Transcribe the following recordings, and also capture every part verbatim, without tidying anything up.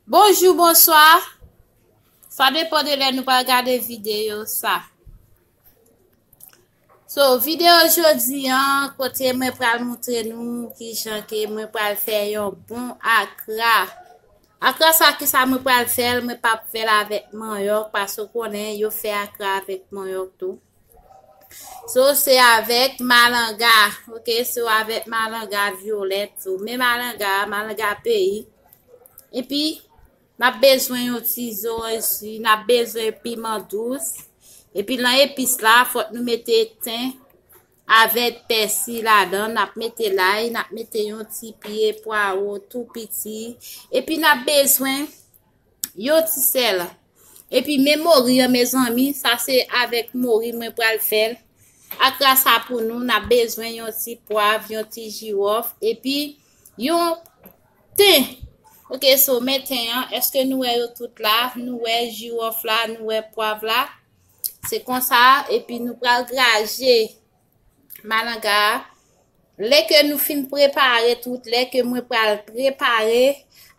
Bonjou, bonswa. Sa depann de lè nou pral gade videyo sa. So, videyo jodi an, kote mwen pral montre nou kijan ke mwen pral fè yon bon akra. Akra sa, kisa mwen pral fè l, mwen p ap fè l avèk manyòk, paske w konnen yo fè akra avèk manyòk tou. So, se avèk malanga, oke, so avèk malanga vyolèt tou. Men malanga, malanga peyi. Epi, n ap bezwen yon ti zoranj si, n ap bezwen piman dous. Epi, nan epis la, fòk nou mete ten avèk pèsi ladan, n ap mete lay, n ap mete yon ti pye pwawo tou piti. Epi, n ap bezwen yon ti sèl. Epi men mori an, mezanmi, sa se avèk mori mwen pral fè l. Akra sa pou nou, n ap bezwen yon ti pwav, yon ti jiwòf, epi yon ten. Oke, so men ten an, èske nou wè yo tout la? Nou wè jiwòf la, nou wè pwav la. Se konsa, epi nou pral graje malanga a. Lè ke nou fin prepare tout, lè ke mwen pral prepare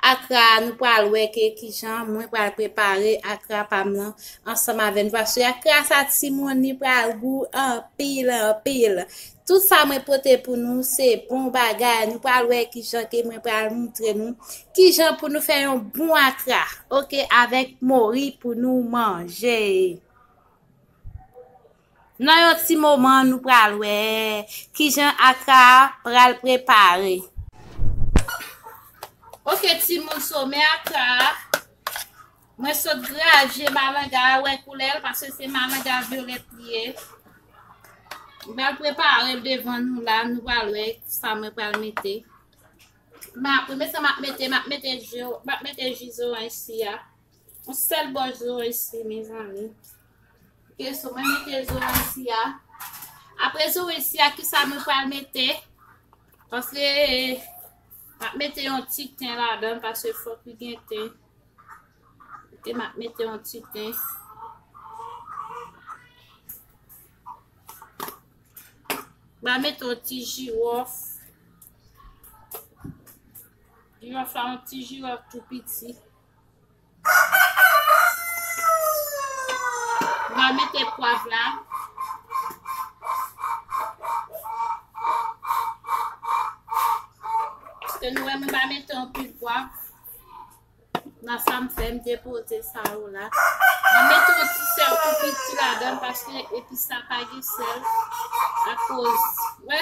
akra a, nou pral wè ke kijan mwen pral prepare akra pa m nan ansanm avè nou. Paske akra sa timoun, li pral gou anpil, anpil. Tout sa mwen pote pou nou, se bon bagay. Nou pral wè kijan ke mwen pral montre nou kijan pou nou fè yon bon akra, oke, avèk mori pou nou manje. Nan yon ti moman, nou pral wè kijan akra a pral prepare. Oke, timoun, so men akra a. Mwen sot graje malanga a, wè koulè l, paske se malanga vyolèt li ye. Mwen pral prepare l devan nou la, nou pral wè sa mwen pral mete. Ma, premye sa m ap mete, m ap mete ji, m ap mete ji zoranj si a. Yon sèl bò zoranj si, mezanmi. Oke, so mwen mete zoranj si a. Apre zoranj si a, kisa mwen pral mete? Paske m ap mete yon ti ten ladan, paske fòk li gen ten. Oke, m ap mete yon ti ten. M ap mete yon ti jiwòf. Jiwòf la, yon ti jiwòf tou piti. M a mete pwav la. Paske nou wè mwen pa mete anpil pwav. Nan sa m fè, m depoze sa yo la. M a mete yon ti sèl tou piti ladan paske epis la pa gen sèl. Akoz, wè,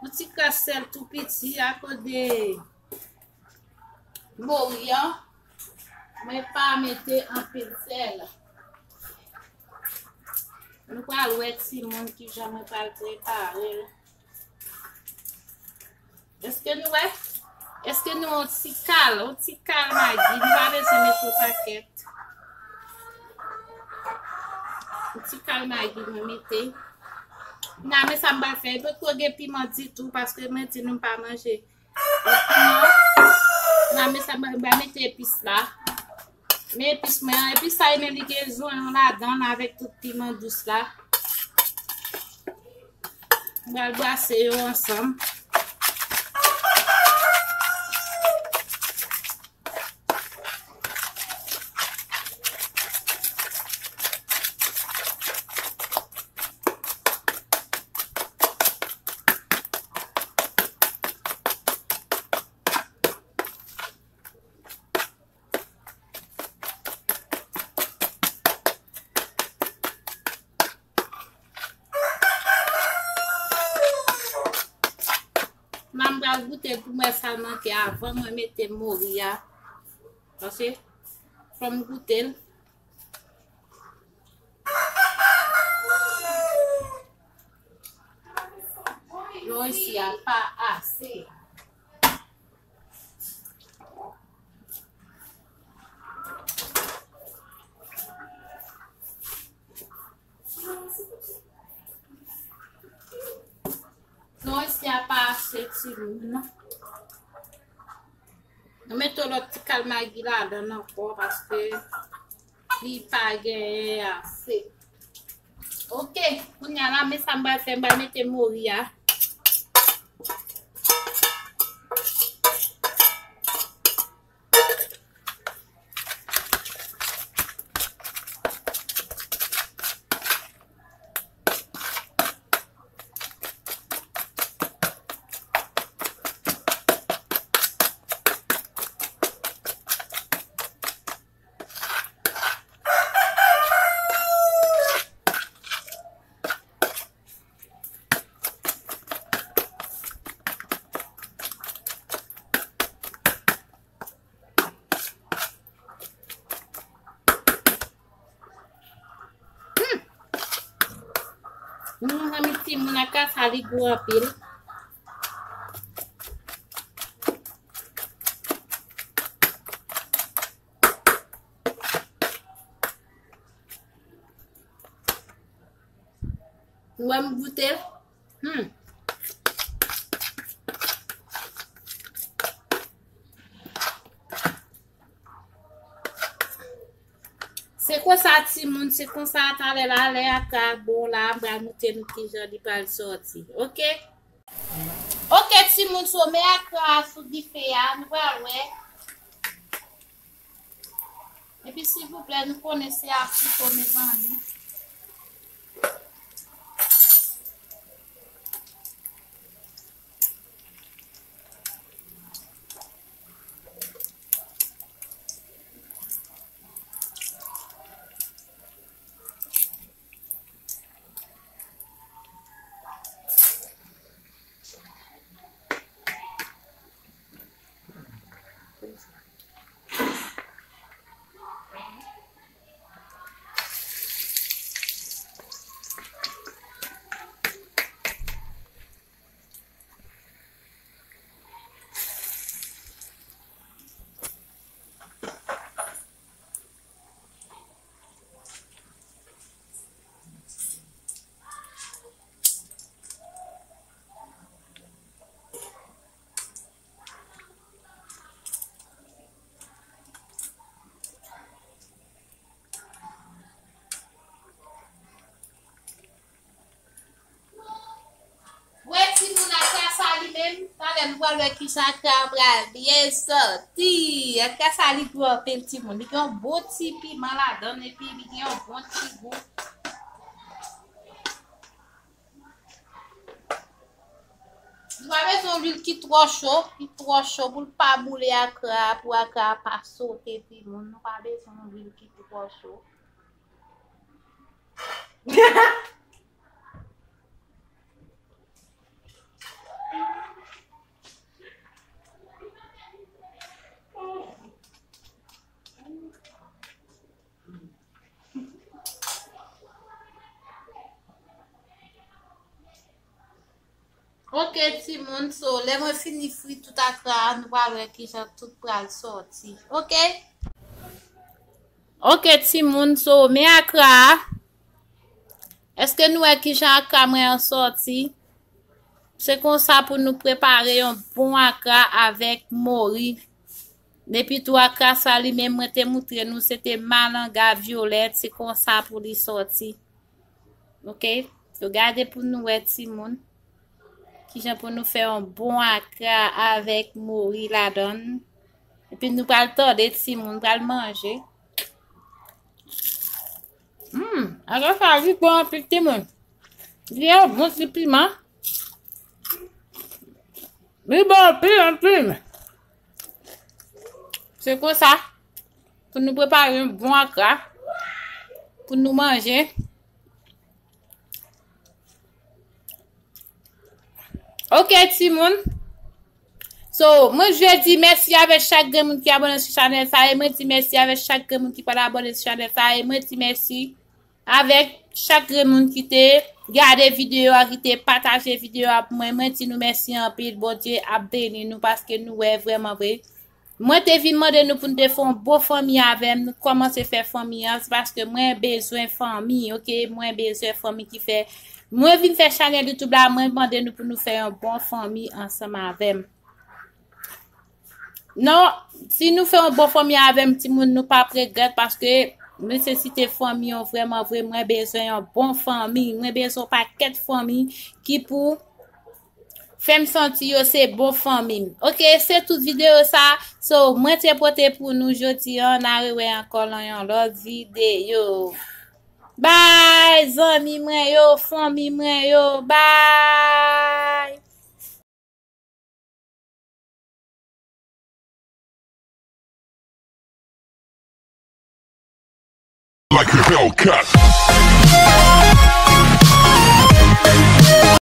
yon ti kras sèl tou piti akoz de mori an, mwen pa mete anpil sèl. Nou pral wè timoun kijan mwen pral prepare l. Èske nou wè? Èske nou wè yon ti kal, yon ti kal magi? Nou pa bezwen mete yon pakèt. Yon ti kal magi mwen mete. Nan men sa m pral fè. Li potko gen piman ditou paske mwen di nou m pa manje. Nan men sa, mwen mete epis la. Men epis mwen an, epis sa, e men li gen zonyon ladan l avèk tout piman dous la. Mwen pral brase yo ansanm. Nan m pral goute l pou m wè sa l manke avan mwen mete mori a. Paske fò m goute l. Yo isi a pa ase. Non, isi a pa ase timoun. Nou mete yon lòt ti kal magi ladan l ankò paske li pa genyen ase. Oke, kounye a la, men sa m pral fè, m pral mete mori a. M Timoun, akra sa li gou anpil. Ou wè m goute l? Hmm. Se konsa, timoun, se konsa, talè la, lè akra bon la, m pral montre nou kijan li pral sòti. Oke? Oke, timoun, so, men akra a sou dife a, nou pral wè. Epi, silvouplè, nou konnen se a kouto, mezanmi. Wè timoun, akra sa li menm, talè nou pral wè kijan akra a pral byen sòti. Akra sa li gou anpil timoun, li gen yon bon ti piman ladan l epi li gen yon bon ti gou. Nou pa bezwen yon lwil ki twò cho, ki twò cho pou l pa boule akra a, pou akra a pa sote timoun. Nou pa bezwen yon lwil ki twò cho. Oke, timoun, so, lè mwen fini fri tout akra a, nou pral wè kijan tout pral sòti. Oke? Oke, timoun, so, men akra a. Èske nou wè kijan akra mwen an sòti? Se konsa pou nou prepare yon bon akra avèk mori. Epi tou akra sa li menm mwen te moutre nou, se te malanga vyolèt, se konsa pou li sòti. Oke? So gade pou nou wè timoun. Kijan pou nou fè yon bon akra avèk mori ladan l. Epi nou pral tande timoun, pral manje. Hmm, akra sa li bon anpil timoun. Li gen yon bon ti piman. Li bon anpil, anpil. Se konsa pou nou prepare yon bon akra pou nou manje. Oke, timoun. So, mwen je di mèsi avèk chak grenn moun ki abòne sou chanèl sa, e mwen di mèsi avèk chak grenn moun ki pa t abòne sou chanèl sa, e mwen di mèsi avèk chak grenn moun ki te gade videyo a, ki te pataje videyo a pou mwen. Mwen di nou mèsi anpil. Bondye ap beni nou paske nou wè vrèman vre. Mwen te vin mande nou pou nou te fè yon bon fanmi avè m. Nou kòmanse fè fanmi an, se paske mwen bezwen fanmi, oke? Mwen bezwen fanmi ki fè. Mwen vin fè chanèl YouTube la, mwen mande nou pou nou fè yon bon fanmi ansanm avè m. Non, si nou fè yon bon fanmi avè m, timoun, nou p ap regrèt paske m nesesite fanmi an vrèman vre. Mwen bezwen yon bon fanmi. Mwen bezwen yon pakèt fanmi ki pou fè m santi yo se bon fanmi m. Oke, se tout videyo sa. So, mwen te pote pou nou jodi an. N a rewè ankò nan yon lòt videyo. Bye, zanmi mwen yo, fanmi mwen yo. Bye. Like a Hellcat.